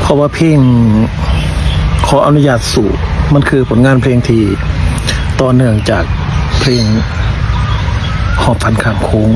ເພາະວ່າເພງຂໍອະນຸຍາດສູ້ ມັນຄືຜົນງານເພງທີ່ຕໍ່ເນື່ອງຈາກເພງຫອບຝັນຂ້າມໂຂງ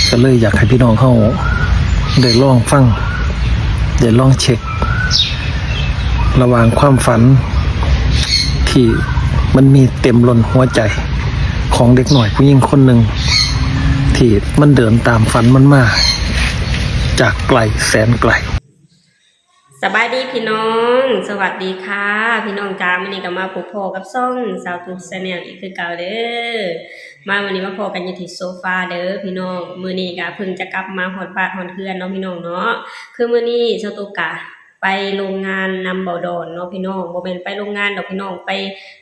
ກໍເລີຍຢາກໃຫ້ພີ່ນ້ອງເຮົາໄດ້ລອງຟັງ ໄດ້ລອງເຊັກ ລະຫວ່າງຄວາມຝັນທີ່ມັນມີເຕັມລົ້ນຫົວໃຈຂອງເດັກນ້ອຍຜູ້ຍິງຄົນໜຶ່ງ ທີ່ມັນເດີນຕາມຝັນມັນມາຈາກໄກແສນໄກ. ສະບາຍດີພີ່ນ້ອງ ສະຫວັດດີຄ່ະພີ່ນ້ອງຈ້າ ມື້ນີ້ກໍມາພົບພໍ້ກັບຊ່ອງສາວຕຸກ Channel ອີກຄືເກົ່າເດີ. ມາມື້ນີ້ມາພໍ້ກັນຢູ່ທີ່ໂຊຟາເດີພີ່ນ້ອງ. ມື້ນີ້ກໍເພິ່ງຈະກັບມາຮອດບ້ານຮອດເຮືອນເນາະພີ່ນ້ອງເນາະ. ຄືມື້ນີ້ສາວຕຸກກະໄປໂຮງງານນຳເບົາດອນເນາະພີ່ນ້ອງ ບໍ່ແມ່ນໄປໂຮງງານດອກພີ່ນ້ອງ ໄປ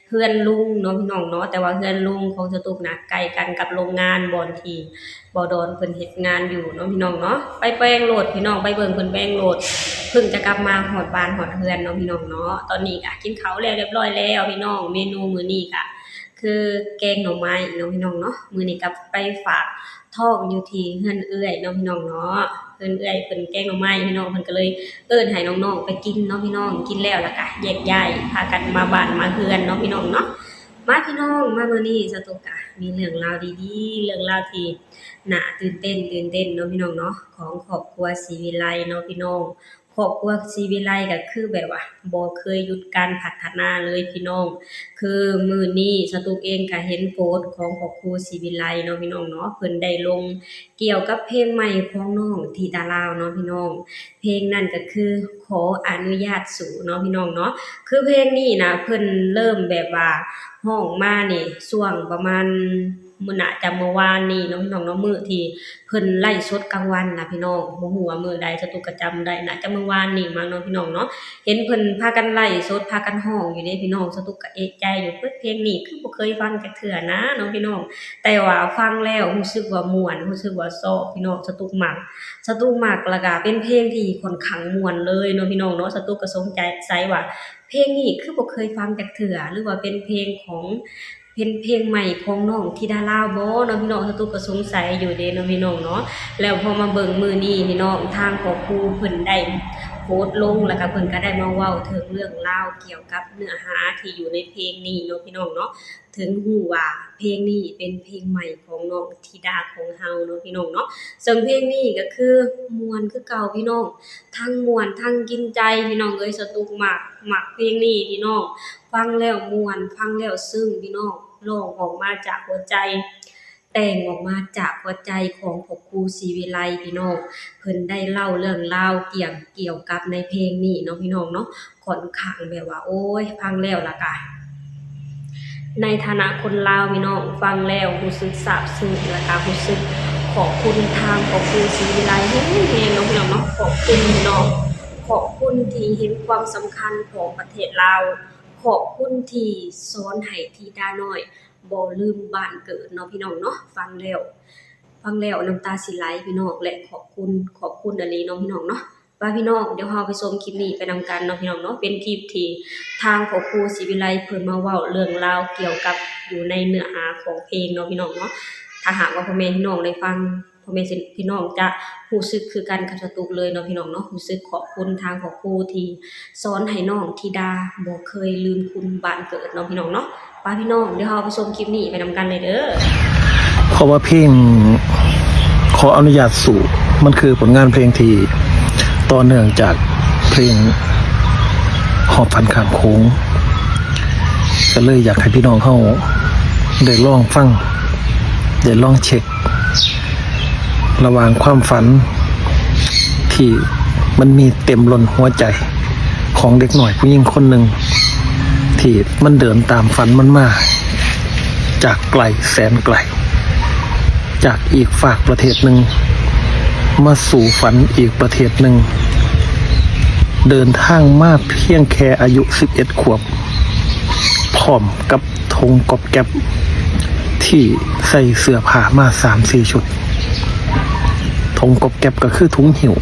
ເຮືອນລຸງເນາະພີ່ນ້ອງເນາະ. ແຕ່ວ່າເຮືອນລຸງຂອງສາວຕຸກນະ ໃກ້ກັນກັບໂຮງງານບ່ອນທີ່ ເບົາດອນເພິ່ນເຮັດງານຢູ່ເນາະພີ່ນ້ອງເນາະ. ໄປແປງໂລດພີ່ນ້ອງ ໄປເບິ່ງເພິ່ນແປງໂລດ ເພິ່ງຈະກັບມາຮອດບ້ານຮອດເຮືອນເນາະພີ່ນ້ອງເນາະ. ຕອນນີ້ກະກິນເຂົ້າແລ້ວລຽບຮ້ອຍແລ້ວພີ່ນ້ອງ. ເມນູມື້ນີ້ກະຄືແກງໜໍ່ໄມ້ເນາະພີ່ນ້ອງເນາະ. ມື້ນີ້ກະໄປຝາກທ້ອງຢູ່ທີ່ເຮືອນເອື້ອຍເນາະພີ່ນ້ອງເນາະ. ເຮືອນເອື້ອຍເພິ່ນແກງໜໍ່ໄມ້ພີ່ນ້ອງ ເພິ່ນກໍເລີຍເອີ້ນໃຫ້ນ້ອງໆໄປກິນເນາະພີ່ນ້ອງ. ກິນແລ້ວລະກະແຍກຍ້າຍ ພາກັນມາບ້ານມາເຮືອນເນາະພີ່ນ້ອງເນາະ. ມາພີ່ນ້ອງ ມາມື້ນີ້ສາວຕຸກກະມີເລື່ອງລາວດີໆ ເລື່ອງລາວທີ່ໜ້າຕື່ນເຕັ້ນ ຕື່ນເຕັ້ນເນາະພີ່ນ້ອງເນາະ ຂອງຄອບຄົວສີວິໄລເນາະພີ່ນ້ອງ. ຄອບຄົວສີວິໄລກໍຄືແບບວ່າບໍ່ເຄີຍຢຸດການພັດທະນາເລີຍພີ່ນ້ອງ. ຄືມື້ນີ້ສາວຕຸກເອງກໍເຫັນໂພສຂອງຄອບຄົວສີວິໄລເນາະພີ່ນ້ອງເນາະ ເພິ່ນໄດ້ລົງກ່ຽວກັບເພງໃໝ່ຂອງນ້ອງທິດາລາວເນາະພີ່ນ້ອງ. ເພງນັ້ນກໍຄືຂໍອະນຸຍາດສູເນາະພີ່ນ້ອງເນາະ. ຄືເພງນີ້ນະ ເພິ່ນເລີ່ມແບບວ່າຮ້ອງມານີ້ຊ່ວງປະມານມື້ ໜ້າຈະມື້ວານນີ້ເນາະພີ່ນ້ອງເນາະ ມື້ທີ່ເພິ່ນໄລຟ໌ສົດກາງວັນນະພີ່ນ້ອງ. ບໍ່ຮູ້ວ່າມື້ໃດ ສາວຕຸກກໍຈຳບໍ່ໄດ້ ໜ້າຈະມື້ວານນີ້ມັ້ງເນາະພີ່ນ້ອງເນາະ. ເຫັນເພິ່ນພາກັນໄລຟ໌ສົດ ພາກັນຮ້ອງຢູ່ເດ້ພີ່ນ້ອງ. ສາວຕຸກກໍເອະໃຈຢູ່ ເອີ ເພງນີ້ຄືບໍ່ເຄີຍຟັງຈັກເທື່ອນະເນາະພີ່ນ້ອງ ແຕ່ວ່າຟັງແລ້ວຮູ້ສຶກວ່າມ່ວນ ຮູ້ສຶກວ່າຊອບພີ່ນ້ອງ. ສາວຕຸກມັກ ສາວຕຸກມັກ ແລ້ວກະເປັນເພງທີ່ຂ້ອນຂ້າງມ່ວນເລີຍເນາະພີ່ນ້ອງເນາະ. ສາວຕຸກກໍສົງໄສວ່າ ເພງນີ້ຄືບໍ່ເຄີຍຟັງຈັກເທື່ອ ຫຼືວ່າເປັນເພງຂອງ ເປັນເພງໃໝ່ຂອງນ້ອງທິດາລາວບໍ່ເນາະພີ່ນ້ອງ. ສາວຕຸກກໍສົງໄສຢູ່ເດ້ເນາະພີ່ນ້ອງເນາະ. ແລ້ວພໍມາເບິ່ງມື້ນີ້ພີ່ນ້ອງ ທາງຄອບຄົວເພິ່ນໄດ້ໂພສລົງ ແລ້ວກໍເພິ່ນກໍໄດ້ມາເວົ້າເຖິງເລື່ອງລາວກ່ຽວກັບເນື້ອຫາທີ່ຢູ່ໃນເພງນີ້ເນາະພີ່ນ້ອງເນາະ. ເຖິງຮູ້ວ່າເພງນີ້ເປັນເພງໃໝ່ຂອງນ້ອງທິດາຂອງເຮົາເນາະພີ່ນ້ອງເນາະ. ເຊິ່ງເພງນີ້ກໍຄືມ່ວນຄືເກົ່າພີ່ນ້ອງ ທັງມ່ວນທັງກິນໃຈພີ່ນ້ອງເອີຍ. ສາວຕຸກມັກ ມັກເພງນີ້ພີ່ນ້ອງ ຟັງແລ້ວມ່ວນ ຟັງແລ້ວຊຶ້ງພີ່ນ້ອງ. ຮ້ອງອອກມາຈາກຫົວໃຈ ແຕ່ງອອກມາຈາກຫົວໃຈຂອງພະຄູສີວິໄລພີ່ນ້ອງ. ເພິ່ນໄດ້ເລົ່າເລື່ອງລາວກ່ຽວ ກ່ຽວກັບໃນເພງນີ້ເນາະພີ່ນ້ອງເນາະ. ຂ້ອນຂ້າງແບບວ່າ ໂອ້ຍ ຟັງແລ້ວລະກະ ໃນຖານະຄົນລາວພີ່ນ້ອງ ຟັງແລ້ວຮູ້ສຶກຊາບຊຶ້ງ ລະກະຮູ້ສຶກຂອບຄຸນທາງພະຄູສີວິໄລແຮງໆເນາະພີ່ນ້ອງເນາະ. ຂອບຄຸນພີ່ນ້ອງ ຂອບຄຸນທີ່ເຫັນຄວາມສຳຄັນຂອງປະເທດລາວ ຂອບຄຸນທີ່ສອນໃຫ້ທິດານ້ອຍບໍ່ລືມບ້ານເກີດເນາະພີ່ນ້ອງເນາະ. ຟັງແລ້ວ ຟັງແລ້ວນ້ຳຕາຊິໄຫຼພີ່ນ້ອງ ແລະ ຂອບຄຸນ ຂອບຄຸນອີ່ຫຼີເນາະພີ່ນ້ອງເນາະ. ໄປພີ່ນ້ອງ ດຽວເຮົາໄປຊົມຄລິບນີ້ໄປນຳກັນເນາະພີ່ນ້ອງເນາະ. ເປັນຄລິບທີ່ທາງພະຄູສີວິໄລເພິ່ນມາເວົ້າເລື່ອງລາວກ່ຽວກັບຢູ່ໃນເນື້ອຫາຂອງເພງເນາະພີ່ນ້ອງເນາະ. ຖ້າຫາກວ່າພໍ່ແມ່ພີ່ນ້ອງໄດ້ຟັງ ພໍ່ແມ່ພີ່ນ້ອງຈະຮູ້ສຶກຄືກັນກັບສາວຕຸກເລີຍເນາະພີ່ນ້ອງເນາະ. ຮູ້ສຶກຂອບຄຸນທາງພະຄູທີ່ສອນໃຫ້ນ້ອງທິດາບໍ່ເຄີຍລືມຄຸນບ້ານເກີດເນາະພີ່ນ້ອງເນາະ. ໄປພີ່ນ້ອງ ດຽວເຮົາໄປຊົມຄລິບນີ້ໄປນຳກັນເລີຍເດີ. ເພາະວ່າເພງຂໍອະນຸຍາດສູ້ ມັນຄືຜົນງານເພງທີ່ຕໍ່ເນື່ອງຈາກເພງຫອບຝັນຂ້າມໂຂງ ກໍເລີຍຢາກໃຫ້ພີ່ນ້ອງເຮົາໄດ້ລອງຟັງ ໄດ້ລອງເຊັກ ລະຫວ່າງຄວາມຝັນທີ່ມັນມີເຕັມລົ້ນຫົວໃຈຂອງເດັກນ້ອຍຜູ້ຍິງຄົນໜຶ່ງ ທີ່ມັນເດີນຕາມຝັນມັນມາຈາກໄກແສນໄກ ຈາກອີກຟາກປະເທດໜຶ່ງ ມາສູ່ຝັນອີກປະເທດໜຶ່ງ ເດີນທາງມາພຽງແຄ່ອາຍຸສິບເອັດຂວບ ພ້ອມກັບຖົງກອບແກັບທີ່ໃສ່ເສື້ອຜ້າມາສາມສີ່ຊຸດ. ຖົງກອບແກັບກໍຄືຖົງຫິ້ວ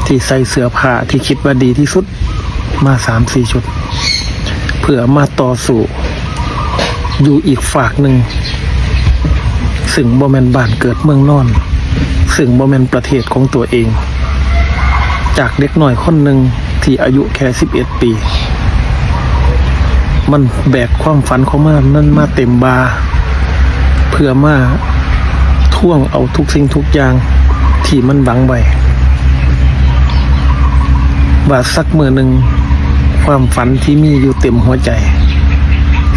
ທີ່ໃສ່ເສື້ອຜ້າທີ່ຄິດວ່າດີທີ່ສຸດມາສາມສີ່ຊຸດ ເພື່ອມາຕໍ່ສູ້ຢູ່ອີກຟາກໜຶ່ງ ຊຶ່ງບໍ່ແມ່ນບ້ານເກີດເມືອງນອນ ເຊ ຊຶ່ງບໍ່ແມ່ນປະເທດຂອງຕົວເອງ, ຈາກເດັກນ້ອຍຄົນໜຶ່ງທີ່ອາຍຸແຄ່ສິບເອັດປີ, ມັນແບກຄວາມຝັນຂອງມັນນັ້ນມາເຕັມບ່າ ເພື່ອມາທວງເອົາທຸກສິ່ງທຸກຢ່າງທີ່ມັນຫວັງໄວ້ ວ່າສັກມື້ໜຶ່ງ ຄວາມຝັນທີ່ມີຢູ່ເຕັມຫົວໃຈ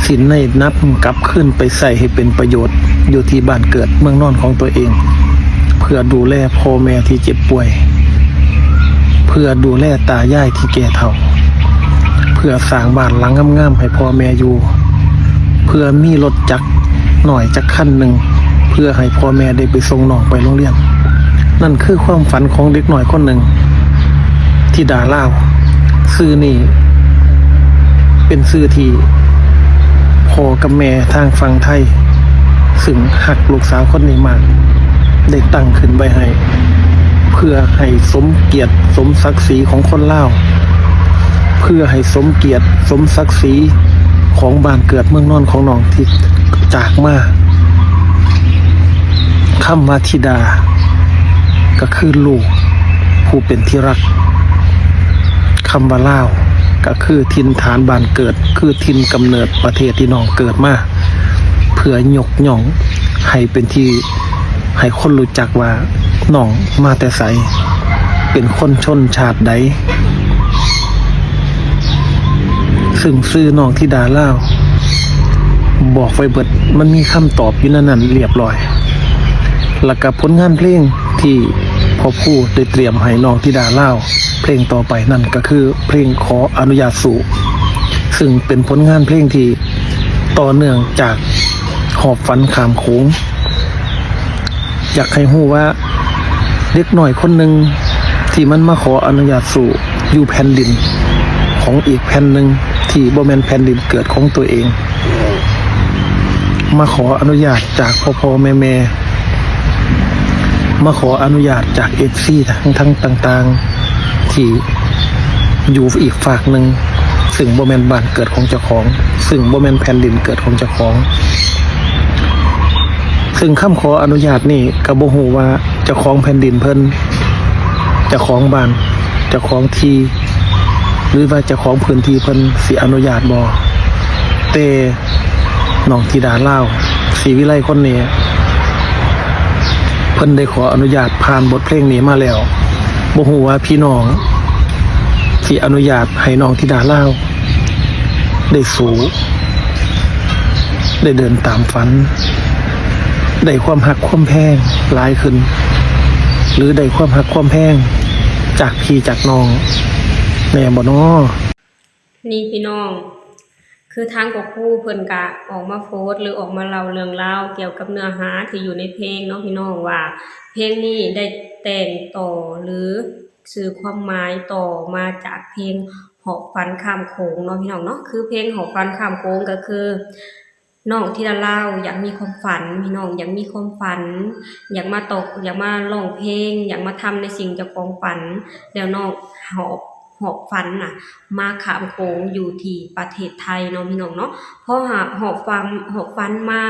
ຊິໄດ້ນຳກັບຄືນໄປໃຊ້ໃຫ້ເປັນປະໂຫຍດຢູ່ທີ່ບ້ານເກີດເມືອງນອນຂອງຕົວເອງ, ເພື່ອດູແລພໍ່ແມ່ທີ່ເຈັບປ່ວຍ, ເພື່ອດູແລຕາຍາຍທີ່ແກ່ເຖົ້າ, ເພື່ອສ້າງບ້ານຫຼັງງາມໆໃຫ້ພໍ່ແມ່ຢູ່, ເພື່ອມີລົດຈັກນ້ອຍຈັກຄັນໜຶ່ງ ເພື່ອໃຫ້ພໍ່ແມ່ໄດ້ໄປສົ່ງນ້ອງໄປໂຮງຮຽນ. ນັ້ນຄືຄວາມຝັນຂອງເດັກນ້ອຍຄົນໜຶ່ງ, ທິດາລາວ. ຊື່ນີ້ເປັນຊື່ທີ່ພໍ່ກັບແມ່ທາງຝັ່ງໄທ ຊຶ່ງຮັກລູກສາວຄົນນີ້ມາກ ໄດ້ຕັ້ງຂຶ້ນໄວ້ໃຫ້ ເພື່ອໃຫ້ສົມກຽດສົມສັກສີຂອງຄົນລາວ, ເພື່ອໃຫ້ສົມກຽດສົມສັກສີຂອງບ້ານເກີດເມືອງນອນຂອງນ້ອງທີ່ຈາກມາ. ຄຳວ່າທິດາ ກໍຄືລູກຜູ້ເປັນທີ່ຮັກ, ຄຳວ່າລາວ ກໍຄືຖິ່ນຖານບ້ານເກີດ, ຄືຖິ່ນກຳເນີດປະເທດທີ່ນ້ອງເກີດມາ, ເພື່ອຍົກຍ້ອງໃຫ້ເປັນທີ່ ໃຫ້ຄົນຮູ້ຈັກວ່ານ້ອງມາແຕ່ໃສ, ເປັນຄົນຊົນຊາດໃດ. ຊຶ່ງຊື່ນ້ອງທິດາລາວ ບອກໄວ້ເບິດ, ມັນມີຄຳຕອບຢູ່ໃນນັ້ນລຽບລ້ອຍ. ແລ້ວກໍຜົນງານເພງທີ່ພໍ່ຄູໄດ້ຕຽມໃຫ້ນ້ອງທິດາລາວ ເພງຕໍ່ໄປນັ້ນກໍຄືເພງຂໍອະນຸຍາດສູ່, ຊຶ່ງເປັນຜົນງານເພງທີ່ຕໍ່ເນື່ອງຈາກຫອບຝັນຂ້າມໂຂງ. ຢາກໃຫ້ຮູ້ວ່າເດັກນ້ອຍຄົນໜຶ່ງທີ່ມັນມາຂໍອະນຸຍາດສູ່ຢູ່ແຜ່ນດິນຂອງອີກແຜ່ນໜຶ່ງທີ່ບໍ່ແມ່ນແຜ່ນດິນເກີດຂອງຕົວເອງ, ມາຂໍອະນຸຍາດຈາກພໍ່ໆແມ່ໆ, ມາຂໍອະນຸຍາດຈາກເອັຟຊີທັງໆຕ່າງໆ ທີ່ຢູ່ອີກຟາກໜຶ່ງ, ຊຶ່ງບໍ່ແມ່ນບ້ານເກີດຂອງເຈົ້າຂອງ, ຊຶ່ງບໍ່ແມ່ນແຜ່ນດິນເກີດຂອງເຈົ້າຂອງ. ຊຶ່ງຄຳຂໍອະນຸຍາດນີ້ກໍບໍ່ຮູ້ວ່າເຈົ້າຂອງແຜ່ນດິນເພິ່ນ, ເຈົ້າຂອງບ້ານ, ເຈົ້າຂອງທີ່ ຫຼືວ່າເຈົ້າຂອງພື້ນທີ່ເພິ່ນຊິອະນຸຍາດບໍ່. ແຕ່ນ້ອງທິດາລາວ ສີວິໄລຄົນນີ້ ເພິ່ນໄດ້ຂໍອະນຸຍາດຜ່ານບົດເພງນີ້ມາແລ້ວ. ບໍ່ຮູ້ວ່າພີ່ນ້ອງຊິອະນຸຍາດໃຫ້ນ້ອງທິດາລາວໄດ້ສູ້, ໄດ້ເດີນຕາມຝັນ, ໄດ້ຄວາມຮັກຄວາມແພງຫຼາຍຂຶ້ນ, ຫຼືໄດ້ຄວາມຮັກຄວາມແພງຈາກພີ່ຈາກນ້ອງແດ່ບໍ່ນໍ? ນີ້ພີ່ນ້ອງ, ຄືທາງພໍ່ຄູເພິ່ນກະອອກມາໂພສ ຫຼື ອອກມາເລົ່າເລື່ອງລາວກ່ຽວກັບເນື້ອຫາທີ່ຢູ່ໃນເພງເນາະພີ່ນ້ອງ, ວ່າເພງນີ້ໄດ້ແຕ່ງຕໍ່ ຫຼື ສື່ຄວາມໝາຍຕໍ່ມາຈາກເພງຫອບຝັນຂ້າມໂຂງເນາະພີ່ນ້ອງເນາະ. ຄືເພງຫອບຝັນຂ້າມໂຂງກໍຄື ນ້ອງທິດາລາວຢາກມີຄວາມຝັນ ພີ່ນ້ອງ, ຢາກມີຄວາມຝັນ, ຢາກມາຕອກ ຢາກມາຮ້ອງເພງ, ຢາກມາທຳໃນສິ່ງເຈົ້າຂອງຝັນ, ແລ້ວນ້ອງຫອບ ຫອບຝັນນະ ມາຂ້າມໂຂງຢູ່ທີ່ປະເທດໄທເນາະພີ່ນ້ອງເນາະ. ພໍຫາ ຫອບຝັນ ຫອບຝັນມາ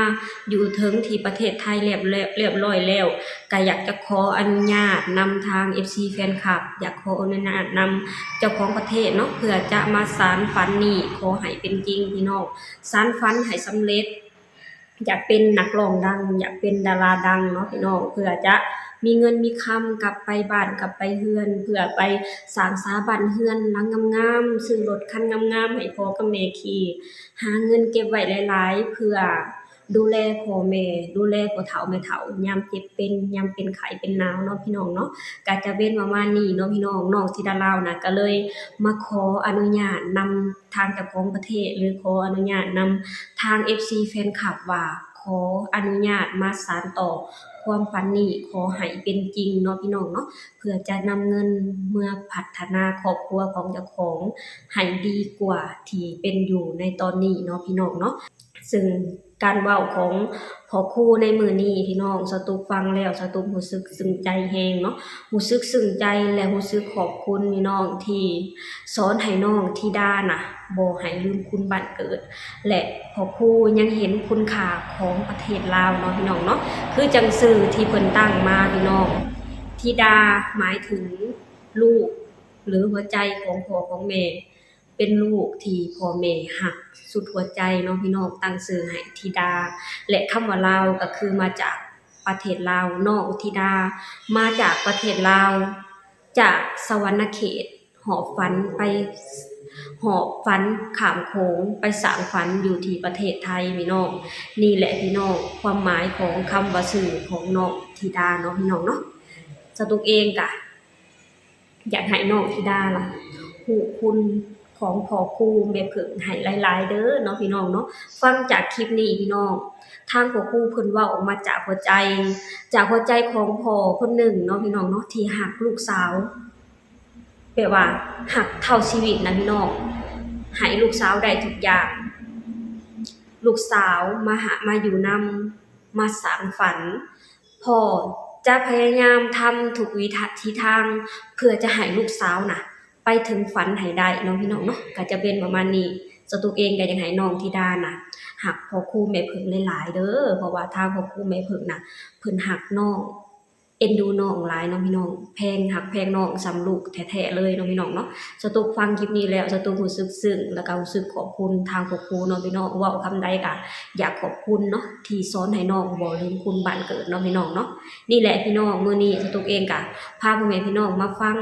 ຢູ່ເທິງທີ່ປະເທດໄທລຽບ ລຽບ ລຽບຮ້ອຍແລ້ວ, ກະຢາກຈະຂໍອະນຸຍາດນຳທາງເອັຟຊີແຟນຄລັບ, ຢາກຂໍອະນຸຍາດນຳເຈົ້າຂອງປະເທດເນາະ ເພື່ອຈະມາສານຝັນນີ້ຂໍໃຫ້ເປັນຈິງພີ່ນ້ອງ. ສານຝັນໃຫ້ສຳເລັດ, ຢາກເປັນນັກຮ້ອງດັງ, ຢາກເປັນດາລາດັງເນາະພີ່ນ້ອງ, ເພື່ອຈະມີເງິນມີຄຳກັບໄປບ້ານກັບໄປເຮືອນ, ເພື່ອໄປສ້າງສາບ້ານເຮືອນຫຼັງງາມໆ, ຊື້ລົດຄັນງາມໆໃຫ້ພໍ່ກັບແມ່ຂີ່, ຫາເງິນເກັບໄວ້ຫຼາຍໆ ເພື່ອດູແລພໍ່ແມ່, ດູແລພໍ່ເຖົ້າແມ່ເຖົ້າ ຍາມເຈັບເປັນ, ຍາມເປັນໄຂ້ເປັນໜາວເນາະພີ່ນ້ອງເນາະ. ກະຈະເປັນປະມານນີ້ເນາະພີ່ນ້ອງ, ນ້ອງທິດາລາວນະ ກະເລີຍມາຂໍອະນຸຍາດນຳ ທາງເຈົ້າຂອງປະເທດ ຫຼື ຂໍອະນຸຍາດນຳທາງເອັຟຊີແຟນຄລັບວ່າ ຂໍອະນຸຍາດມາສານຕໍ່ຄວາມຝັນນີ້ ຂໍໃຫ້ເປັນຈິງເນາະພີ່ນ້ອງເນາະ, ເພື່ອຈະນຳເງິນເມືອພັດທະນາຄອບຄົວຂອງເຈົ້າຂອງໃຫ້ດີກວ່າທີ່ເປັນຢູ່ໃນຕອນນີ້ເນາະພີ່ນ້ອງເນາະ. ຊຶ່ງການເວົ້າຂອງພໍ່ຄູໃນມື້ນີ້ ພີ່ນ້ອງ ສະຕຸກຟັງແລ້ວ ສະຕຸກຮູ້ສຶກຊຶ້ງໃຈແຮງເນາະ, ຮູ້ສຶກຊຶ້ງໃຈ ແລະ ຮູ້ສຶກຂອບຄຸນພີ່ນ້ອງທີ່ ສອນໃຫ້ນ້ອງທິດານະ ບໍ່ໃຫ້ລືມຄຸນບ້ານເກີດ ແລະ ພໍ່ຄູຍັງເຫັນຄຸນຄ່າຂອງປະເທດລາວເນາະ ພີ່ນ້ອງເນາະ. ຄືຈັ່ງຊື່ທີ່ເພິ່ນຕັ້ງມາ ພີ່ນ້ອງ ທິດາ ໝາຍເຖິງລູກ ຫຼື ຫົວໃຈຂອງພໍ່ຂອງແມ່ ເປັນລູກທີ່ພໍ່ແມ່ຮັກສຸດຫົວໃຈເນາະພີ່ນ້ອງ, ຕັ້ງຊື່ໃຫ້ທິດາ ແລະ ຄຳວ່າລາວກໍຄືມາຈາກປະເທດລາວ, ນ້ອງທິດາມາຈາກປະເທດລາວ, ຈາກສະຫວັນນະເຂດ ຫອບຝັນໄປ ຫອບຝັນຂ້າມໂຂງໄປສ້າງຝັນຢູ່ທີ່ປະເທດໄທພີ່ນ້ອງ. ນີ້ແຫຼະພີ່ນ້ອງ ຄວາມໝາຍຂອງຄຳວ່າຊື່ຂອງນ້ອງທິດາເນາະພີ່ນ້ອງເນາະ. ສະຕຸກເອງກະ ຢາກໃຫ້ນ້ອງທິດາລະຮູ້ຄຸນຂອງພໍ່ຄູແມ່ເຜິ້ງໃຫ້ຫຼາຍໆເດີເນາະພີ່ນ້ອງເນາະ. ຟັງຈາກຄລິບນີ້ພີ່ນ້ອງ ທາງພໍ່ຄູເພິ່ນເວົ້າອອກມາຈາກຫົວໃຈ ຈາກຫົວໃຈຂອງພໍ່ຄົນໜຶ່ງເນາະພີ່ນ້ອງເນາະ ທີ່ຮັກລູກສາວ ແບບວ່າຮັກເທົ່າຊີວິດນະພີ່ນ້ອງ, ໃຫ້ລູກສາວໄດ້ທຸກຢ່າງ. ລູກສາວມາຫາ ມາຢູ່ນຳ ມາສ້າງຝັນ. ພໍ່ຈະພະຍາຍາມທຳທຸກວິທີທາງ ເພື່ອຈະໃຫ້ລູກສາວນະໄປເຖິງຝັນໃຫ້ໄດ້ເນາະພີ່ນ້ອງເນາະ. ກໍຈະເປັນປະມານນີ້. ສະຕຸກເອງກໍຢາກໃຫ້ນ້ອງທິດານະຮັກພໍ່ຄູແມ່ເຜິ້ງຫຼາຍໆເດີ, ເພາະວ່າທາງພໍ່ຄູແມ່ເຜິ້ງນະ ເພິ່ນຮັກນ້ອງ ເອັນດູນ້ອງຫຼາຍເນາະພີ່ນ້ອງ, ແພງ ຮັກແພງນ້ອງສ່ຳລູກແທ້ໆເລີຍເນາະພີ່ນ້ອງເນາະ. ສະຕຸກຟັງຄລິບນີ້ແລ້ວ ສະຕຸກຮູ້ສຶກຊຶ້ງ ແລ້ວກໍຮູ້ສຶກຂອບຄຸນທາງພໍ່ຄູເນາະພີ່ນ້ອງ. ເວົ້າຄຳໃດກໍຢາກຂອບຄຸນເນາະ ທີ່ສອນໃຫ້ນ້ອງບໍ່ລືມຄຸນບ້ານເກີດເນາະພີ່ນ້ອງເນາະ. ນີ້ແຫຼະພີ່ນ້ອງ ມື້ນີ້ສະຕຸກເອງກໍພາພໍ່ແມ່ພີ່ນ້ອງມາຟັງ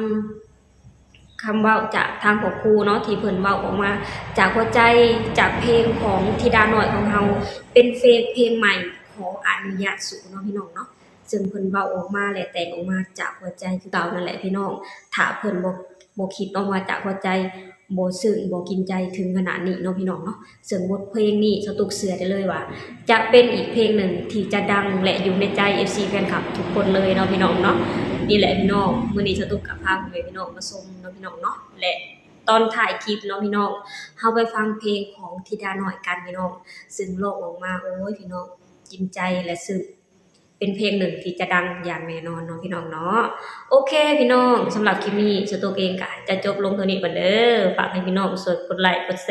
ຄຳເວົ້າຈາກທາງພໍ່ຄູເນາະ ທີ່ເພິ່ນເວົ້າອອກມາຈາກຫົວໃຈ ຈາກເພງຂອງທິດານ້ອຍຂອງເຮົາ ເປັນເພງ ເພງໃໝ່ ຂໍອະນຸຍາດສູເນາະພີ່ນ້ອງເນາະ. ເຊິ່ງເພິ່ນເວົ້າອອກມາ ແລະ ແຕ່ງອອກມາຈາກຫົວໃຈຄືເກົ່ານັ້ນແຫຼະພີ່ນ້ອງ. ຖ້າເພິ່ນບໍ່ ບໍ່ຄິດອອກມາຈາກຫົວໃຈ ບໍ່ຊຶ້ງ ບໍ່ກິນໃຈເຖິງຂະໜາດນີ້ເນາະພີ່ນ້ອງເນາະ. ເຊິ່ງບົດເພງນີ້ ສະຕຸກເຊື່ອໄດ້ເລີຍວ່າ ຈະເປັນອີກເພງໜຶ່ງທີ່ຈະດັງ ແລະ ຢູ່ໃນໃຈເອັຟຊີແຟນຄລັບທຸກຄົນເລີຍເນາະພີ່ນ້ອງເນາະ. ນີ້ແຫຼະພີ່ນ້ອງ ມື້ນີ້ສະຕຸກກໍພາພໍ່ແມ່ພີ່ນ້ອງມາຊົມເນາະພີ່ນ້ອງເນາະ ແລະ ຕອນທ້າຍຄລິບເນາະພີ່ນ້ອງ ເຮົາໄປຟັງເພງຂອງທິດານ້ອຍກັນພີ່ນ້ອງ ເຊິ່ງຮ້ອງອອກມາ ໂອ້ຍ ພີ່ນ້ອງ ກິນໃຈ ແລະ ຊຶ້ງ ເປັນເພງໜຶ່ງທີ່ຈະດັງຢ່າງແນ່ນອນເນາະພີ່ນ້ອງເນາະ. ໂອເຄພີ່ນ້ອງ ສຳລັບຄລິບນີ້ ສະຕຸກເອງກະຈະຈົບລົງເທົ່ານີ້ກ່ອນເດີ. ຝາກໃຫ້ພີ່ນ້ອງຊ່ວຍກົດໄລ ກົດແຊ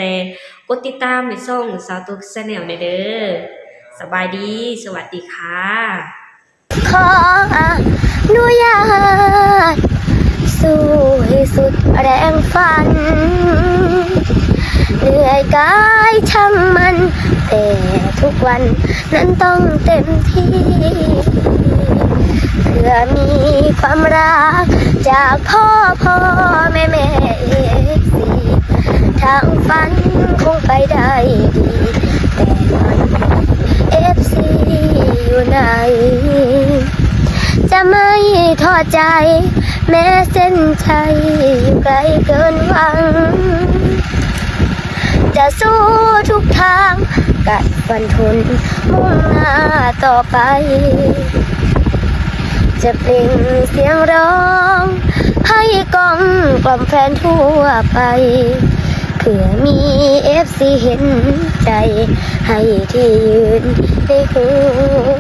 ກົດຕິດຕາມໃຫ້ຊ່ອງສາວຕຸກ Channel ແດ່ເດີ. ສະບາຍດີ ສະຫວັດດີຄ່ະ. ຂໍອະນຸຍາດ ສູ້ໃຫ້ສຸດແຮງຝັນ ເໜື່ອຍກາຍຊ່າງມັນ ແຕ່ທຸກວັນນັ້ນຕ້ອງເຕັມທີ່ ເພື່ອມີຄວາມຮັກຈາກພໍ່ ພໍ່ ແມ່ ແມ່ ເອັຟຊີ ທາງຝັນຄົງໄປໄດ້ດີ ແຕ່ຕອນນີ້ເອັຟຊີຢູ່ໃນ ຈະໄມ່ທໍ້ໃຈ ແມ້ເສັ້ນໄຈຢູ່ໄກເກີນຫວັງ ຈະສູ້ທຸກທາງ ກັດຟັນທົນມຸ່ງໜ້າຕໍ່ໄປ ຈະເປັ່ງສຽງຮ້ອງໃຫ້ກ້ອມກ່ອມແຟນທົ່ວໄປ ເພື່ອມີເອັຟຊີເຫັນໃຈ ໃຫ້ທີ່ຢືນໃນຫົວ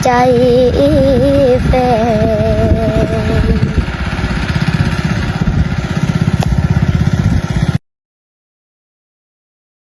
ໃຈແຟນ.